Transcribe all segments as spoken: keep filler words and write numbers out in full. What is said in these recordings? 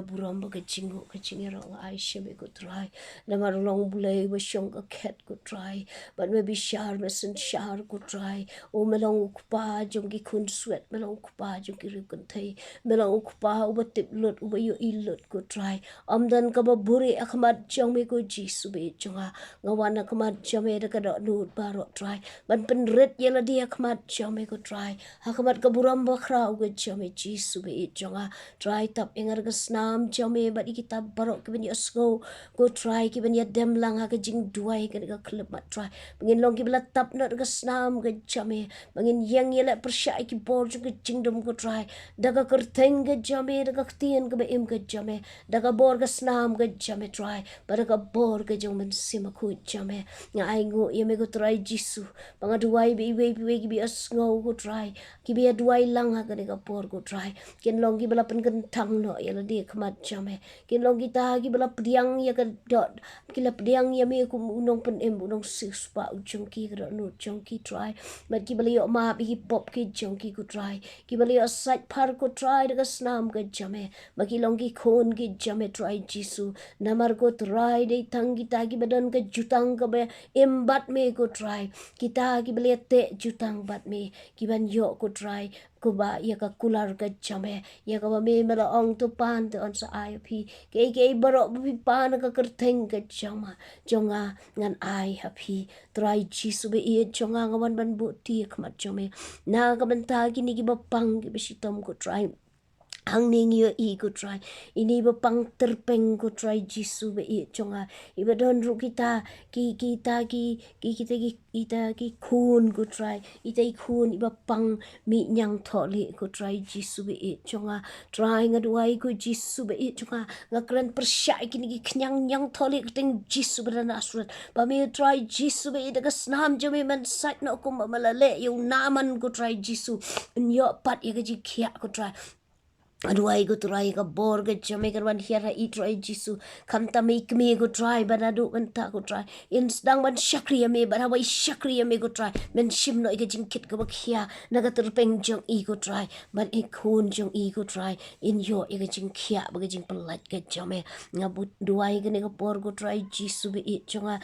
Burom ba ka jingnguh ka jingïaroh nga ai sha me ko Trai. Namar u long u Blei uba shong ka khet ko Trai. Bad me bishar me synshar ko Trai. U me long u kpa jong ki khun swet, me long u kpa jong ki riewkynthei. Me long u kpa uba tip lut, uba ïohi lut ko Trai. Ym don kaba buhrieh ha khmat jong me ko Jisu ba ïeit jong nga. Nga wan ha khmat jong me da ka dohnud baroh Trai. Ban pynrit ïa lade ha khmat jong me ko Trai. Ha khmat ka burom bakhraw ka jong me Jisu ba ïeit jong nga. Trai tap ïa nga da ka snam jong me bad ïa kita baroh kiban ïohsngew ko Trai, kiban ïadem lang ha ka jingduwai kane ka khyllipmat Trai. Ba ngin long kiba la tap noh da ka snam ka jong me. Ba ngin ïeng ïaleh pyrshah ïa ki bor jong ka jingdum ko Trai. Da ka kyrteng ka jong me, da ka ktien kaba im ka jong me. Da ka bor ka snam ka jong me Trai. Bad da ka bor ka jong u Mynsiem Bakhuid jong me. Nga ainguh ïa me ko Trai Jisu. Ba nga duwai ba iwei pa iwei kiba ïohsngew ko Trai. Kiba ïaduwai lang ha kane ka por ko Trai. Kin long kiba la pynkyntang noh ïa lade ha khmat jong me. Kin long kita kiba la pdiang ïa ka doh. Ki la pdiang ïa me kum u nongpynim, u nongsiewspah u jong ki, ka dohnud jong ki Trai. Bad kiba la ïoh map ïa ki pop ki jong ki ko Trai. Kiba la ïoh sait phar ko Trai da ka snam ka jong me. Ba ki long ki khun ki jong me Trai Jisu. Namar ko Trai dei tang kita kiba don ka jutang kaba im bad me ko Trai. Kita kiba la ïateh jutang bad me. Kiban ïoh ko Trai. Kumba ïa ka kular ka jong me. Ïa kaba me me la ong to pan to yn sa ai ha phi. Kiei kiei baroh ba phi pan ha ka kyrteng ka jong ma. Jong nga ngan ai ha phi. Trai Jisu ba ïeit jong nga, nga wan ban buh kti ha khmat jong me. Na ka bynta kine kiba pang kiba shitom ko Trai. Hangne ngi ïohi ko Trai. Ine iba pang tyrpeng ko Trai Jisu ba ïeit jong nga. Iba don ruh kita ki, kita ki, ki, kita ki, ita ki khun ko Trai. Ita i khun iba pang mih ñiangthohlieh ko Trai Jisu ba ïeit jong nga. Trai nga duwai ko Jisu ba ïeit jong nga. Nga kren pyrshah ïa kine ki khñiang ñiangthohlieh ha ka kyrteng Jisu ba na Nasareth. Ba me Trai Jisu ba ïeit da ka snam jong me men sait noh kumba me la leh ïa u Naaman ko Trai Jisu. Yn ïoh pat ïa ka jingkhiah ko Trai. Nga duwai ko Trai ka bor ka jong me kan wan hiar ha i Trai Jisu. Khamtam i kmie ko Trai ba naduh mynta ko Trai. In sdang ban shakri ïa me, bad haba i shakri ïa me ko Trai. Men shim noh ïa ka jingkit kaba khia na ka tyrpeng jong i ko Trai. Bad i khun jong i ko Trai. In ïoh ïa ka jingkhiah bad ka jingpyllait ka jong me. Nga bud duwai kane ka por ko Trai Jisu ba ïeit jong nga.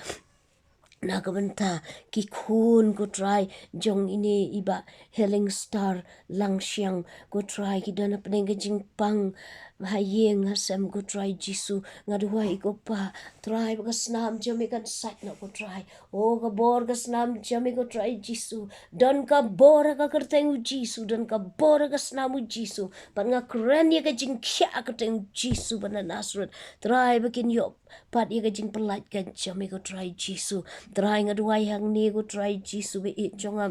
Na ka bynta ki khun ko Trai jong ine i bah Healing Star Langsiang ko Trai ki don hapdeng ka jingpang ha ïing ha sem ko Trai Jisu. Nga duwai ko Pa Trai ba ka snam jong me kan sait noh ko Trai. O ka bor ka snam jong me ko Trai Jisu. Don ka bor ha ka kyrteng u Jisu, don ka bor ha ka snam u Jisu. Bad nga kren ïa ka jingkhiah ha ka kyrteng u Jisu ba na Nasareth. Trai ba kin ïoh pat ïa ka jingpyllait ka jong me ko Trai Jisu. Trai nga duwai hangne ko Trai Jisu ba ïeit jong nga.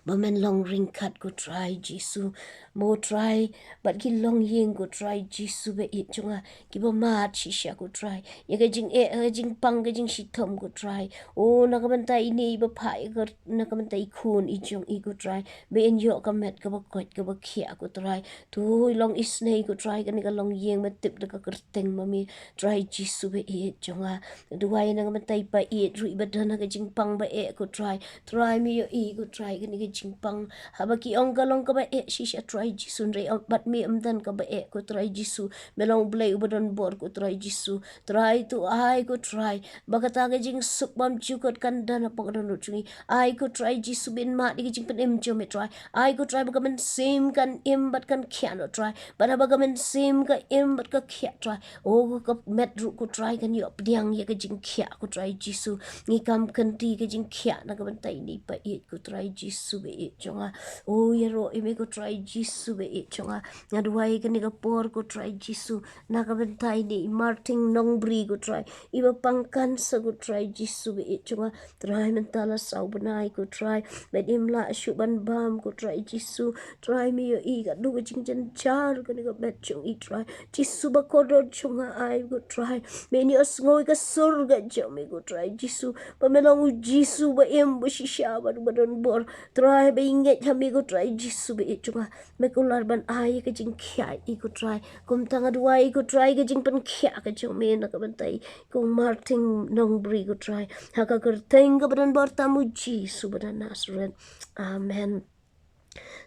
Ba men long ryngkat ko Trai Jisu. Mo Trai bad ki longïing ko Trai Jisu ba ïeit jong nga. Kiba mad shisha ko Trai. Ïa ka jingeh, ka jingpang, ka jingshitom ko Trai. O na ka bynta ine iba phah ïa ka, na ka bynta i khun i jong i ko Trai. Ba in ïoh ka met kaba koit kaba khiah ko Trai. To i long isynei ko Trai kane ka longïing ba tip da ka kyrteng ma me. Trai Jisu ba ïeit jong nga. Duwai na ka bynta i paieit ruh iba don ha ka jingpang ba eh ko Trai. Trai me ïohi ko Trai kane ka jingpang. Haba ki ong ka long kaba eh shisha Trai Jisu hynrei bad me ym don kaba eh ko Trai Jisu. Me long Blei uba don bor ko Trai Jisu. Trai to ai ko Trai. Ba kata ka jingsuk bymjukut kan don hapoh ka dohnud jong i. Ai ko Trai Jisu ba in mad ïa ka jingpynim jong me Trai. Ai ko Trai ba ka mynsiem kan im bad kan khiah noh Trai. Bad haba ka mynsiem ka im bad ka khiah Trai. O ka met ruh ko Trai kan ïoh pdiang ïa ka jingkhiah ko Trai Jisu. Ngi kam kynti ka jingkhiah na ka bynta ine i paieit ko Trai Jisu ba ïeit jong nga. O ïaroh ïa me ko Trai Jisu ba ïeit jong nga. Nga duwai kane ka por ko Trai Jisu. Na ka bynta ine i Martin Nongbri ko Trai. Iba pang cancer ko Trai Jisu ba ïeit jong nga. Trai mynta la saw bnai ko Trai. Bad im lah shuh ban bam ko Trai Jisu. Trai me ïohi ka dei ka jingjynjar kane ka met jong i Trai. Jisu ba kordor jong nga ai ko Trai. Me ïohsngew ïa ka sur ka jong me ko Trai Jisu. Ba me long u Jisu ba im ba shisha bad ba don bor. Trai ba i ngeit ha me ko Trai Jisu ba ïeit jong nga. Me kular ban ai ka jingkhiah ïa i ko Trai. Kumta nga duwai ko Trai ka jingpynkhiah ka jong me na ka bynta i ko Martin Nongbri ko Trai. Ha ka kyrteng kaba don bor tam u Jisu ba na Nasareth. Amen.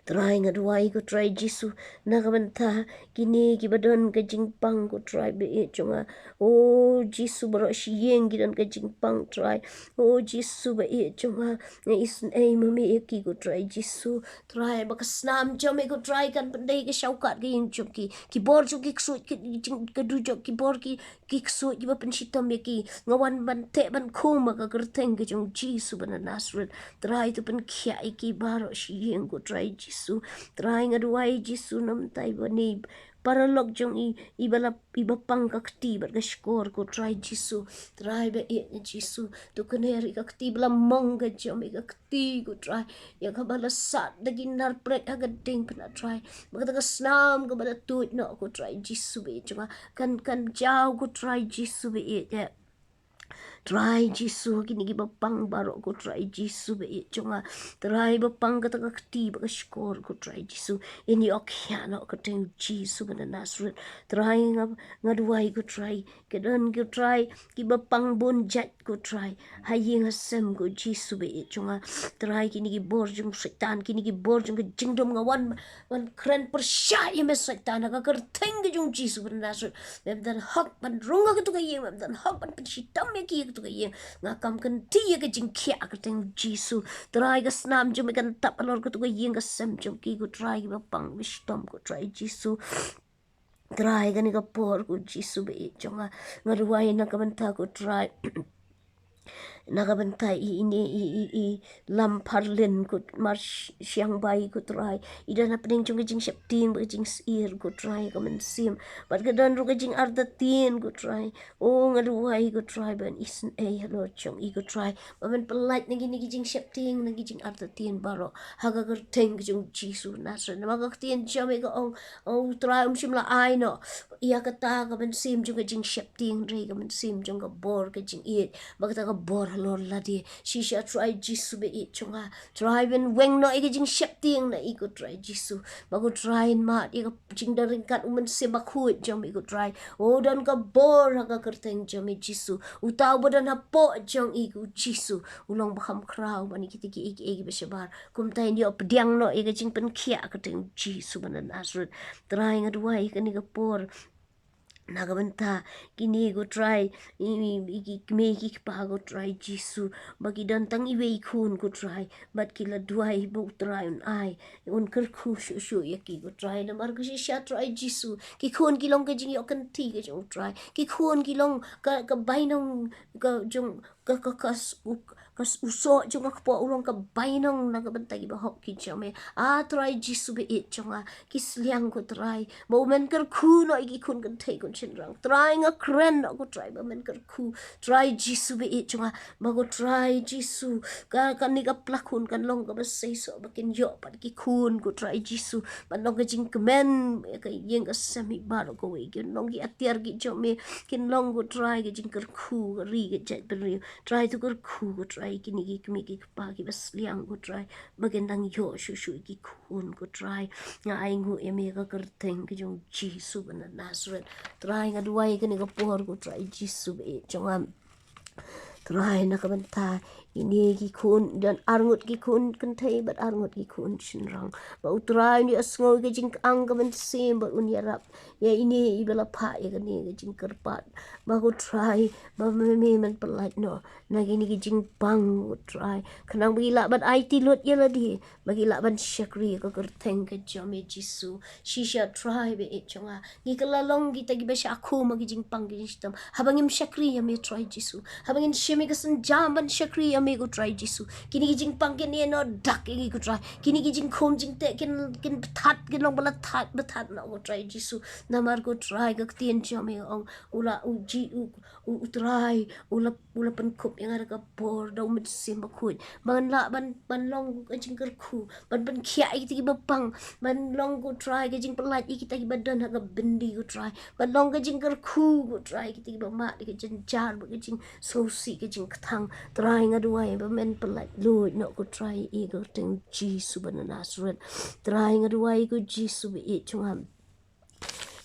Trai nga duwai ko Trai Jisu, na ka bynta kine kiba don ka jingpang ko Trai ba ïeit jong nga. O Jisu, baroh shi ïing ki don ka jingpang Trai. O Jisu ba ïeit jong nga, nga isynei ma me ïa ki ko Trai Jisu. Trai ba ka snam jong me ko Trai kan pyndei ka shongkhat ka ïing jong ki. Ki bor jong ki ksuid, ki jing ka dujok, ki bor ki ki ksuid kiba pynshitom ïa ki. Nga wan ban teh ban khum ha ka kyrteng ka jong Jisu ba na Nasareth. Trai to pynkhiah ïa ki baroh shi ïing ko Trai Jisu. Trai nga duwai Jisu, namar ba ine i paralok jong i, iba la, iba pang ka kti bad ka shkor ko Trai Jisu. Trai ba ïeit Jisu, to kner ïa ka kti ba la mong ka jong me, ka kti ko Trai, ïa kaba la sat da ki nar prek ha ka diengphna Trai. Ba kata ka snam kaba la tuid noh ko Trai Jisu ba ïeit jong nga, kan, kan jaw ko Trai Jisu ba ïeit. Trai Jisu, kine kiba pang baroh ko Trai Jisu ba ïeit jong nga. Trai ba pang kata ka kti bad ka shkor ko Trai Jisu, ïa i ïoh khiah noh ha ka kyrteng Jisu ba na Nasareth. Trai nga, nga duwai ko Trai, ki don ko Trai kiba pang bun jait ko Trai ha ïing ha sem ko Jisu ba ïeit jong nga. Trai kine ki bor jong Soitan, kine ki bor jong ka jingdum, nga wan, wan kren pyrshah ïa me Soitan ha ka kyrteng ka jong Jisu ba na Nasareth. Mem don hok ban rung ha kato ka ïing, mem don hok ban pynshitom ïa ki ha kato ka ïing. Nga kam kynti ïa ka jingkhiah ha ka kyrteng Jisu. Trai ka snam jong me kan tap halor kato ka ïing ka sem jong ki ko Trai, kiba pang ba shitom ko Trai Jisu. Trai kane ka por ko Jisu ba ïeit jong nga, nga duwai na ka bynta ko Trai, na ka bynta i, ine i, i, i Lam Pharlin ko Mar Sh-, Shiangbai ko Trai. I don hapdeng jong ka jingsheptieng bad ka jingsyier ko Trai ka mynsiem. Bad ka don ruh ka jingartatien ko Trai. O nga duwai ko Trai ban isynei halor jong i ko Trai, ba men pyllait na kine ki jingsheptieng, na ki jingartatien baroh ha ka kyrteng ka jong Jisu Nasareth. Namar ka ktien jong me ka ong, o Trai, um shym la ai noh ïa kata ka mynsiem jong ka jingsheptieng, hynrei ka mynsiem jong ka bor ka jingïeit, ba kata ka bor halor lade. Shisha Trai Jisu ba ïeit jong nga, Trai ban weng noh ïa ka jingsheptieng na i ko Trai Jisu. Ba ko Trai yn mad ïa ka jingdon ryngkat u Mynsiem Bakhuid jong me ko Trai. O don ka bor ha ka kyrteng jong me Jisu. Uta uba don hapoh jong i ko Jisu u long ba kham khraw ban ïa kita kiei kiei kiba shabar. Kumta yn ïoh pdiang noh ïa ka jingpynkhiah ha ka kyrteng Jisu ba na Nasareth. Trai nga duwai kane ka por na ka bynta kine ko Trai, i, i, i ki kmie ki kpa ko Trai Jisu, ba ki don tang iwei i khun ko Trai, bad ki la duwai ba u Trai un ai, un kyrkhu shuh shuh ïa ki ko Trai. Namar ka shisha Trai Jisu, ki khun ki long ka jingïoh kynti ka jong u Trai. Ki khun ki long ka, ka bainong ka jong ka, ka, ka s-, u, ka s-, u soh jong ka kpoh u long ka bainong na ka bynta kiba hok ki jong me. A Trai Jisu ba ïeit jong nga, ki sliang ko Trai, ba u men kyrkhu noh ïa ki khun kynthei khun shynrang. Trai nga kren noh ko Trai ba men kyrkhu. Trai Jisu ba ïeit jong nga, ba ko Trai Jisu, ka, kane ka pla khun kan long kaba seisoh, ba kin ïoh pat ki khun ko Trai Jisu, ban long ka jingkmen ïa ka ïing ka sem hi baroh kawei, kin long ki atiar ki jong me, kin long ko Trai ka jingkyrkhu ka ri ka jaitbynriew. Trai to kyrkhu ko Trai kine ki kmie ki kpa kiba sliang ko Trai, ba kin dang ïoh shuh shuh ki khun ko Trai. Nga ainguh ïa me ha ka kyrteng ka jong Jisu ba na Nasareth. Trai nga duwai kane ka por ko Trai Jisu ba ïeit jong nga, Trai na ka bynta ine ki khun, don arngut ki khun kynthei bad arngut ki khun shynrang. Ba u Trai un ïohsngew ïa ka jingkang ka mynsiem bad un ïarap ïa ine iba la phah ïa kane ka jingkyrpad. Ba ko Trai, ba me, me men pyllait noh na kine ki jingpang ko Trai, khnang ba ki lah ban aiti lut ïa lade, ba ki lah ban shakri ha ka kyrteng ka jong me Jisu. Shisha Trai ba ïeit jong nga, ngi kylla long kita kiba shah khum ha ki jingpang ki jingshitom. Haba ngim shakri ïa me Trai Jisu, haba ngin shim ïa ka sienjam ban shakri ïa me ko Trai Jisu, kine ki jingpang kin ïeh noh dak ïa ngi ko Trai. Kine ki jingkhum jingteh kin, kin bthat, kin long ba la that, bthat noh ko Trai Jisu. Namar ko Trai ka ktien jong me ong, u la, u Ji, u, u, u Trai u la, u la pynkup ïa nga da ka bor da u Mynsiem Bakhuid, ban lah ban, ban long ka jingkyrkhu, ban pynkhiah ïa kita kiba pang, ban long ko Trai ka jingpyllait ïa kita kiba don ha ka byndi ko Trai, ban long ka jingkyrkhu ko Trai ïa kita kiba mad ïa ka jynjar bad ka jingsngewsih ka jingkthang. Trai nga duwai ba men pyllait luid noh ko Trai ïa ka kyrteng Jisu ba na Nasareth. Trai nga duwai ko Jisu ba ïeit jong nga.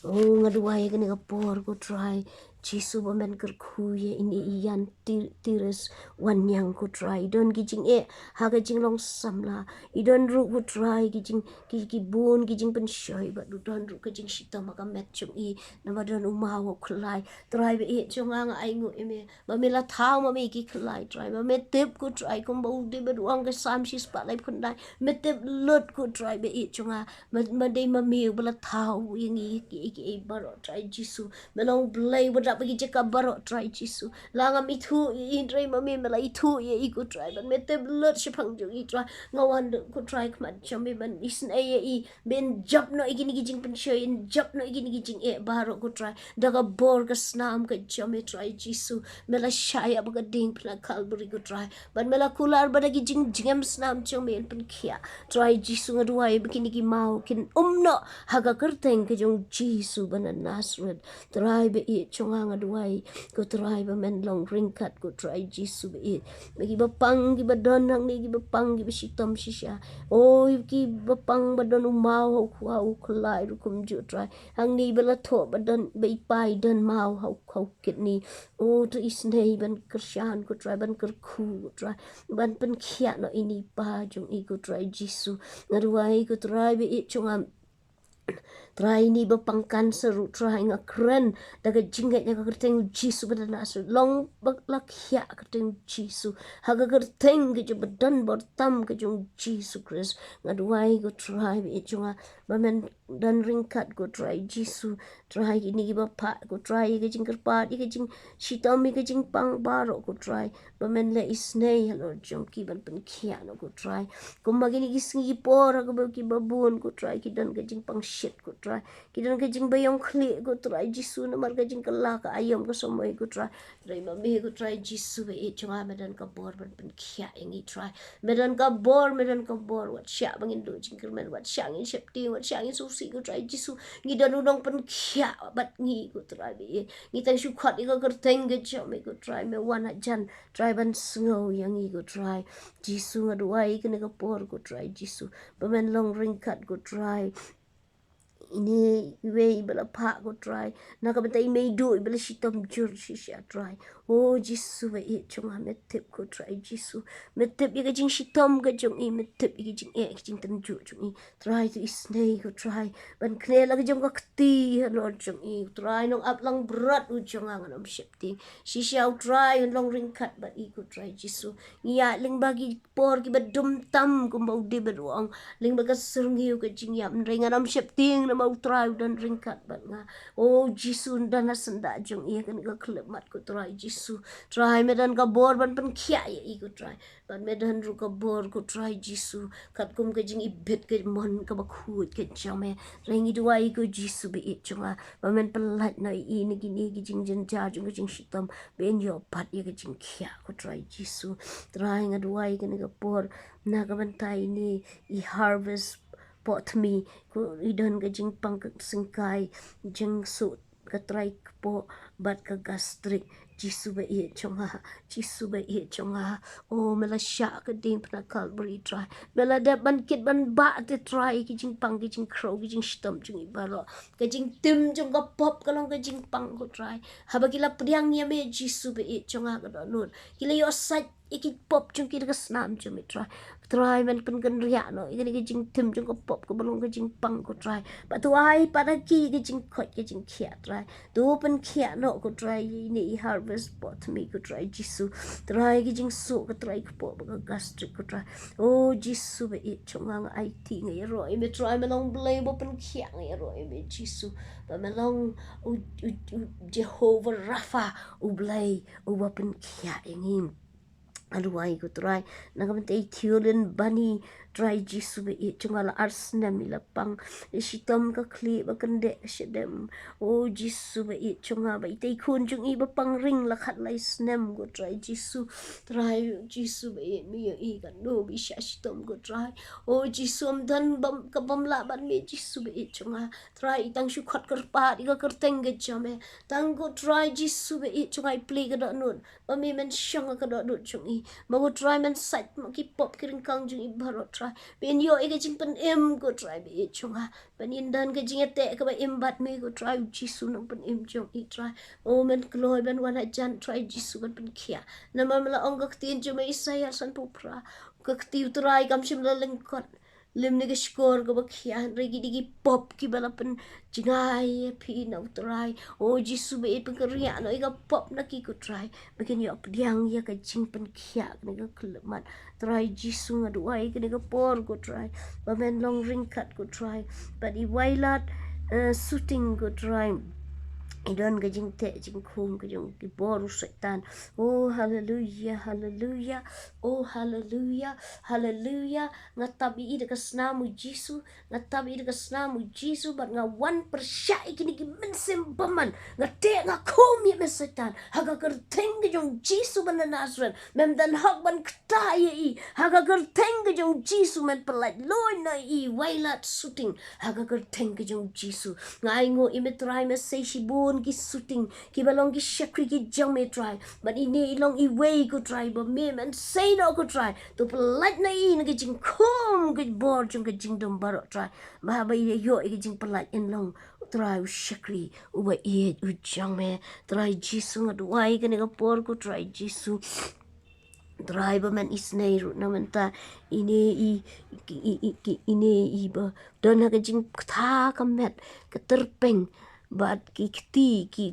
O nga duwai kane ka por ko Trai, Jisu, ba men kyrkhu ïa ine i Jan Ti-, Tiris Wanniang, ko Trai. I don ki jingeh ha ka jinglong samla. I don ruh, ko Trai, ki jing, ki, ki bun ki jingpynshoi, bad u don ruh ka jingshitom ha ka met jong i, namar don u maw ha u khyllai. Trai ba ïeit jong nga, nga ainguh ïa me ba me la thaw ma me ki khyllai, Trai, ba me tip, ko Trai, kumba u David u ong ha ka Salm shispah laiphew khyndai, me tip lut, ko Trai ba ïeit jong nga, ma, ma dei ma me uba la thaw ïa ngi, ki, ki, ki baroh, Trai Jisu. Me long Blei uba dap ha ki jaka baroh, Trai Jisu. La ngam ithuh ïa i, hynrei ma me, me la ithuh ïa i, ko Trai, bad me tip lut shaphang jong i, Trai. Nga wan, ko Trai, khmat jong me ban isynei ïa i, ban jop noh ïa kine ki jingpynshoi, ban jop noh ïa kine ki jingeh baroh, ko Trai, da ka bor ka snam ka jong me, Trai Jisu. Me la shah ïa ba ka diengphna Kalbari, ko Trai, bad me la kular ba da ki jingjngem snam jong me yn pynkhiah. Trai Jisu, nga duwai ba kine ki maw kin um noh ha ka kyrteng ka jong u Jisu ba na Nasareth. Trai ba ïeit jong nga, nga duwai, ko Trai, ba men long ryngkat, ko Trai Jisu ba ïeit, ba kiba pang kiba don hangne, kiba pang kiba shitom shisha, o, kiba pang ba don u maw ha u khwa, u khyllai ruh kumjuh, Trai. Hangne ba la thoh ba don, ba i pa i don maw ha u, ha u kidney. O, to isynei ban kyrshan, ko Trai, ban kyrkhu, ko Trai, ban pynkhiah noh ine i pa jong i, ko Trai Jisu. Nga duwai, ko Trai ba ïeit jong nga, Trai, ine ba pang cancer ruh, Trai, nga kren da ka jingngeit ha ka kyrteng u Jisu ba na Nasareth, long ba la khiah ha ka kyrteng u Jisu, ha ka kyrteng ka jong ba don bor tam ka jong u Jisu Khrist. Nga duwai, ko Trai ba ïeit jong nga, ba men don ryngkat, ko Trai Jisu. Trai, kine kiba phah, ko Trai, ïa ka jingkyrpad, ïa ka jingshitom, ïa ka jingpang baroh, ko Trai, ba men leh isynei halor jong ki ban pynkhiah noh, ko Trai. Kumba kine ki sngi ki por ha kaba kiba bun, ko Trai, ki don ka jingpang shit, ko Trai, ki don ka jingbaïong khlieh, ko Trai Jisu, namar ka jingkylla ka aïom ka samoi, ko Trai. Hynrei ma me, ko Trai Jisu ba ïeit jong nga, me don ka bor ban pynkhiah ïa ngi, Trai. Me don ka bor, me don ka bor, wat shah ba ngin duh jingkyrmen, wat shah ngin sheptieng, wat shah ngin sngewsih, ko Trai Jisu. Ngi don u nongpynkhiah bad ngi, ko Trai ba ïeit. Ngi tang shu khot ïa ka kyrteng ka jong me, ko Trai, me wan hajan, Trai, ban sngew ïa ngi, ko Trai Jisu. Nga duwai kane ka por, ko Trai Jisu, ba men long ryngkat, ko Trai, ine iwei iba la phah, ko Trai, na ka bynta i meiduh iba la shitom jur shisha, Trai. O Jisu ba ïeit jong nga, me tip, ko Trai Jisu, me tip ïa ka jingshitom ka jong i, me tip ïa ka jingeh, ka jingtynjuh jong i. Trai, to isynei, ko Trai, ban kynnoh la ka jong ka kti halor jong i, Trai. Nongaplangbrot u jong nga, ngan ym sheptieng shisha, Trai, un long ryngkat bad i, ko Trai Jisu. Ngi ïaid lyngba ki por kiba dum tam, kumba u David u ong, lyngba ka syrngiew ka jingïap, hynrei ngan ym sheptieng, namar u Trai u don ryngkat bad nga. O Jisu, un don ha syndah jong i ha kane ka khyllipmat, ko Trai Jisu. Trai, me don ka bor ban pynkhiah ïa i, ko Trai, bad me don ruh ka bor, ko Trai Jisu, katkum ka jingibit ka mon kaba khuid ka jong me. Hynrei ngi duwai, ko Jisu ba ïeit jong nga, ba men pynlait noh ïa i na kine ki jingjynjar jong ka jingshitom, ba yn ïoh pat ïa ka jingkhiah, ko Trai Jisu. Trai, nga duwai kane ka por na ka bynta ine i Harvest Potmi, ko, i don ka jingpang ka syngkai, jingsuh ka trai kpoh bad ka gastric. Jisu ba ïeit jong nga, Jisu ba ïeit jong nga, o, me la shah ha ka diengphna Kalbari, Trai. Me la dep ban kit ban bah te, Trai, ki jingpang, ki jingkhrew, ki jingshitom jong i baroh. Ka jingtim jong ka pop ka long ka jingpang, ko Trai. Haba ki la pdiang ïa me, Jisu ba ïeit jong nga, ka dohnud ki la ïoh sait ïa ki pop jong ki da ka snam jong me, Trai. Trai, men pynkynriah noh ïa kane ka jingtim jong ka pop kaba long ka jingpang, ko Trai. Bad to ai pat ha ki ka jingkoit ka jingkhiah, Trai. To pynkhiah noh, ko Trai, ïa ine i Harvest Potmi, ko Trai Jisu. Trai, ka jingsuh ka trai kpoh bad ka gastric, ko Trai. O Jisu ba ïeit jong nga, nga aiti, nga ïaroh ïa me, Trai, me long Blei ba pynkhiah, nga ïaroh ïa me, Jisu. Ba me long u, u, u Jehovah Rapha, u Blei uba pynkhiah ïa ngi. Nga duwai, ko Trai, na ka bynta i Thiolin Bani, Trai Jisu ba ïeit jong nga, la ar snem i la pang. I shitom ka khlieh ba kyndeh ka shadem. O Jisu ba ïeit jong nga, ba itei i khun jong i ba pang ring la khatlai snem, ko Trai Jisu. Trai Jisu ba ïeit, me ïohi katno ba i shah shitom, ko Trai. O Jisu, ym don bym, ka bym lah bad me, Jisu ba ïeit jong nga. Trai, i tang shu khot kyrpad ïa ka kyrteng ka jong me. Tang, ko Trai Jisu ba ïeit jong nga, i plie ka dohnud, ba me men shong ha ka dohnud jong i. Ma, ko Trai, men sait ma ki pop ki ryngkang jong i baroh, Trai. Trai. Ban ïoh ïa ka jingpynim ko Trai ba ïeit jong nga. Ban ïadon ka jingïateh kaba im bad me ko Trai, u Jisu Nongpynim jong ngi Trai. O men kloi ban wan hajan Trai Jisu ban pynkhiah. Namar me la ong ka ktien jong me Isaïah sanphew phra. Ka kti u Trai kam shym la lyngkot lymne ka shkor kaba khiah, hynrei ki dei ki pop kiba la pynjngai ïa phi na u Trai. O Jisu ba ïeit, pynkynriah noh ïa ka pop na ki ko Trai. Ba kin ïoh pdiang ïa ka jingpynkhiah kane ka khyllipmat. Trai Jisu nga duwai kane ka por ko Trai. Ba men long ryngkat ko Trai. Bad i Wailadsuting ko Trai. I don ka jingteh jingkhum ka jong ki bor u Soitan. O haleluya, haleluya. O haleluya, haleluya. Nga tap ïa i da ka snam u Jisu. Nga tap ïa i da ka snam u Jisu bad nga wan pyrshah ïa kine ki mynsiem bymman. Nga teh nga khum ïa me Soitan. Ha ka kyrteng ka jong u Jisu ba na Nasareth. Mem don hok ban ktah ïa i. Ha ka kyrteng ka jong u Jisu men pyllait luid noh ïa i Wailadsuting. Ha ka kyrteng ka jong u Jisu. Nga ainguh ïa me Trai, me sei shibun ki Suting. Kiba long ki shakri ki jong me Trai. Bad ine i long iwei ko Trai ba me men sei noh ko Trai. To pyllait noh ïa i na ka jingkhum ka bor jong ka jingdum baroh Trai. Ba haba i ïoh ïa ka jingpyllait in long Trai u shakri uba ïeit u jong me. Trai Jisu nga duwai kane ka por ko Trai Jisu. Trai ba men isynei ruh na mynta ine i ki, i, i, ki, ine i ba don ha ka jingktha ka met ka tyrpeng bad ki kti ki,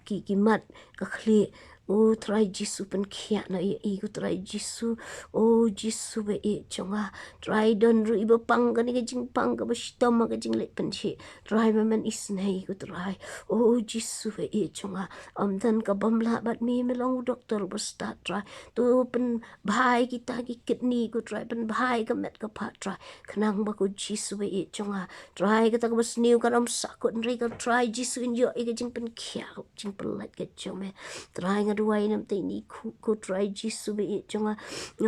ki, ki mat ka khlieh. O Trai Jisu pynkhiah noh ïa i ko Trai Jisu. O Jisu ba ïeit jong nga. Trai don ruh i ba pang kane ka jingpang kaba shitom ha ka jingleh pynshit. Trai ba men isynei ko Trai. O Jisu ba ïeit jong nga. Ym don kaba ym lah bad me, me long u doktor ba stad Trai. To pynbha ïa kita ki kidney ko Trai, pynbha ïa ka met ka phad Trai. Khnang ba ko Jisu ba ïeit jong nga. Trai kata kaba sniew kan ym sahkut hynrei ko Trai Jisu in ïoh ïa ka jingpynkhiah jingpyllait ka jong me. Trai nga duwai na mynta ine i khuid ko Trai Jisu ba ïeit jong nga.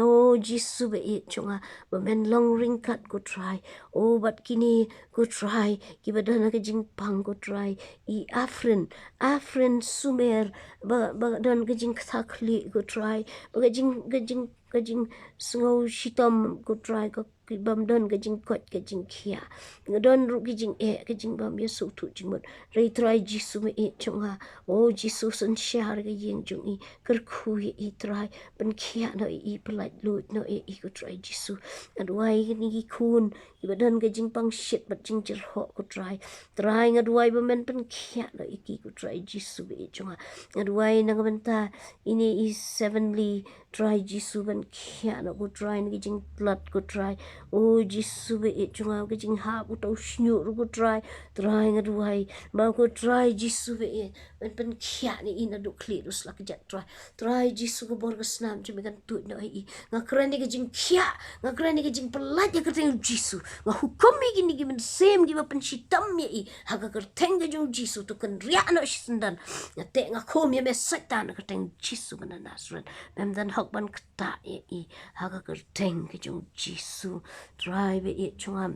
O Jisu ba ïeit jong nga. Ba men long ryngkat ko Trai. O bad kine ko Trai kiba don ha ka jingpang ko Trai. I Afrin, Afrin Sumer ba, ba don ka jingktha khlieh ko Trai. Ba ka jing, ka jing, ka jingsngew shitom ko Trai, ka ki bym don ka jingkoit ka jingkhiah. Nga don ruh ki jingeh ka jingbym ïasngewthuh jingmut. Hynrei Trai Jisu ba ïeit jong nga. O Jisu synshar ka ïing jong i, kyrkhu ïa i Trai, pynkhiah noh ïa i, pyllait luid noh ïa i ko Trai Jisu. Nga duwai kine ki khun kiba don ka jingpang shit bad jingjyrhoh ko Trai. Trai nga duwai ba men pynkhiah noh ïa ki ko Trai Jisu ba ïeit jong nga. Nga duwai na ka bynta ine i Sevenly Trai Jisu ban khiah noh ko Trai na ka jingtlot ko Trai. O Jisu ba ïeit jong nga ka jinghap uta u shñiuh ruh ko Trai. Trai nga duwai ba ko Trai Jisu ba ïeit ban pynkhiah ïa i naduh khlieh ruh sla kjat Trai. Trai Jisu ka bor ka snam jong me kan tuid noh ïa i. Nga kren ïa ka jingkhiah, nga kren ïa ka jingpyllait ha ka kyrteng Jisu. Nga hukum ïa kine ki mynsiem kiba pynshitom ïa i ha ka kyrteng ka jong Jisu, to kynriah noh shisyndon. Nga teh nga khum ïa me Soitan ha ka kyrteng Jisu ba na Nasareth. Mem don hok ban ktah ïa i ha ka kyrteng ka jong Jisu. Trai ba ïeit jong nga.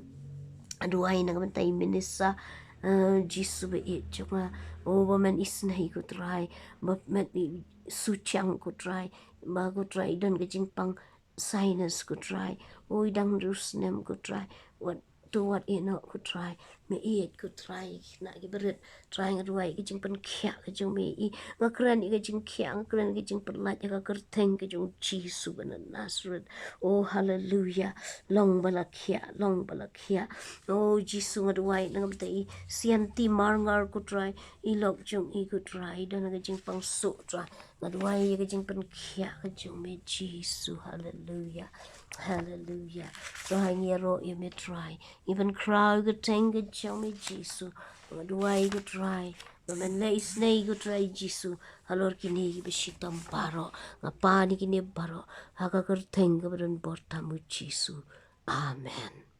Duwai na ka bynta i Minisa, eh, Jisu ba ïeit jong nga. O ba men isynei ko Trai, ba men i suchiang ko Trai, ba ko Trai don ka jingpang sinus ko Trai. O i dang riewsnem ko Trai. Wat to wat ïeh noh ko Trai. Me ïeit ko Trai, na ki barit Trai nga duwai ka jingpynkhiah ka jong me ïa i. Nga kren ïa ka jingkhiah, nga kren ïa ka jingpyllait ha ka kyrteng ka jong Jisu ba na Nasareth. O haleluya. Long ba la khiah, long ba la khiah. O Jisu nga duwai na ka bynta i Sianti Marngar ko Trai, i lok jong i ko Trai, don ha ka jingpang suk Trai. Nga duwai ïa ka jingpynkhiah ka jong me Jisu. Haleluya. Haleluya. Trai ngi ïaroh ïa me Trai. Ngi pynkhraw ïa ka kyrteng ka jong me Jisu. Nga duwai ko Trai ba men leh isynei ko Trai Jisu halor kine kiba shitom baroh. Nga pan ïa kine baroh ha ka kyrteng kaba don bor tam u Jisu. Amen.